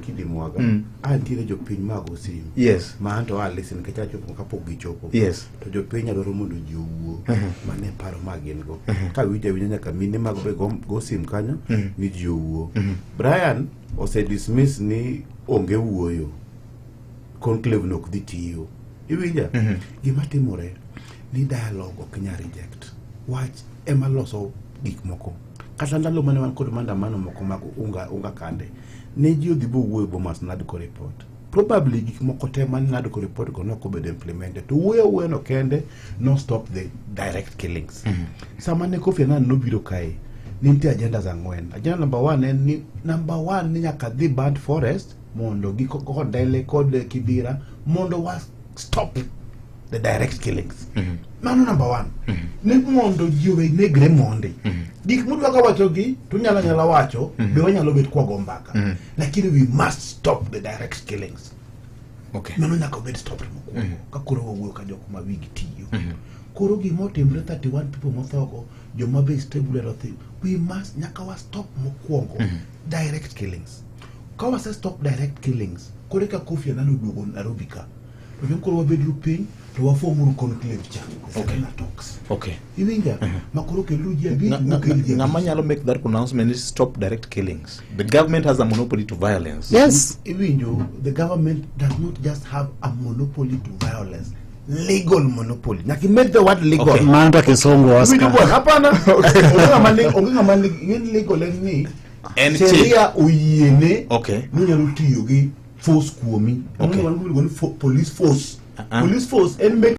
Kidi Mwaga, antiere jopiny mago simu. Ma anto a listen nikech achopo kapok gichopo. To jopiny adwaro mondo ji owuo. Mane paro ma gin go. Ka winjo awinja nyaka mine mag be go sim kanyo ni ji owuo. Brian ose dismiss ni onge wuoyo. Conclave no ok dhi tiyo. Iwinja? Gima timore ni dialogue ok nyal reject. Wach ema loso gik moko. Kata ndalo mane wan kod maandamano moko mag unga, unga kande, ne ji odhi bowuoyo Bomas NADCO report. Probably gik moko te mane NADCO report go nok obedo implemented. To wuoyo awuoya no kende no stop the direct killings. Sama ne Kofi Annan nobiro kae, ne nitie agendas ang'wen. Agenda number one en ni number one ni nyaka dhi burnt forest mondo gi Kondele kod Kibira mondo wa stop the direct killings. Mano number one. Ni mondo ji owe negre mondi. Gik mudwa ka wacho gi to unyalo anyala wacho be wanyalo bet kwago mbaka. Lakini we must stop the direct killings. Mano nyaka obed stopped mokwongo ka koro wawuoyo ka jok ma wigi tiyo. Koro gima otimre 31 people mothogo joma be stable othi we must nyaka wa stop mokwongo direct killings. Ka wase stop direct killings koro eka Kofi Annan oduogo Nairobi ka to jo koro wabedru piny to wafomuru conclave cha talks. Iwinja ma koro keluru ji abich mokel ji Ng'ama abich. nyalo make that pronouncement is stop direct killings. The government has a monopoly to violence. Iwinjo, the government does not just have a monopoly to violence, legal monopoly. Nyaka imed the word legal. Mano to kisungu Iwinjo Oscar. bwana, hapana. Onge ng'ama ng'en legal en ni En chik. sheria oyiene ni nyalo tiyo gi force kuomi. Wan iluongo ni police force. Police force en make